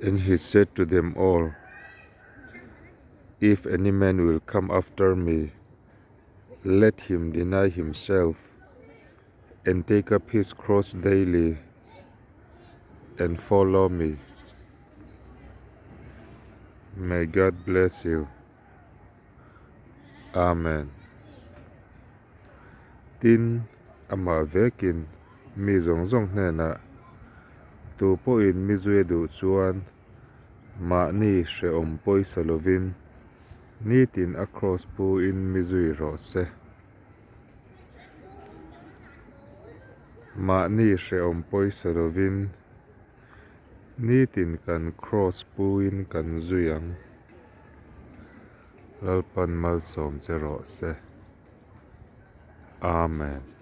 And he said to them all, If any man will come after me, let him deny himself and take up his cross daily and follow me. May God bless you. Amen. Tin, amah vekin mi zawng zawng hnenah, Tu pawhin mi zui a duh chuan mahni hrehawm pawisa lovin nitin a kraws pu-in mi zui rawh se. Mahni hrehawm pawisa lovin nitin kan kraws pu-in kan zui ang. Lalpan malsawm che rawh se. Amen.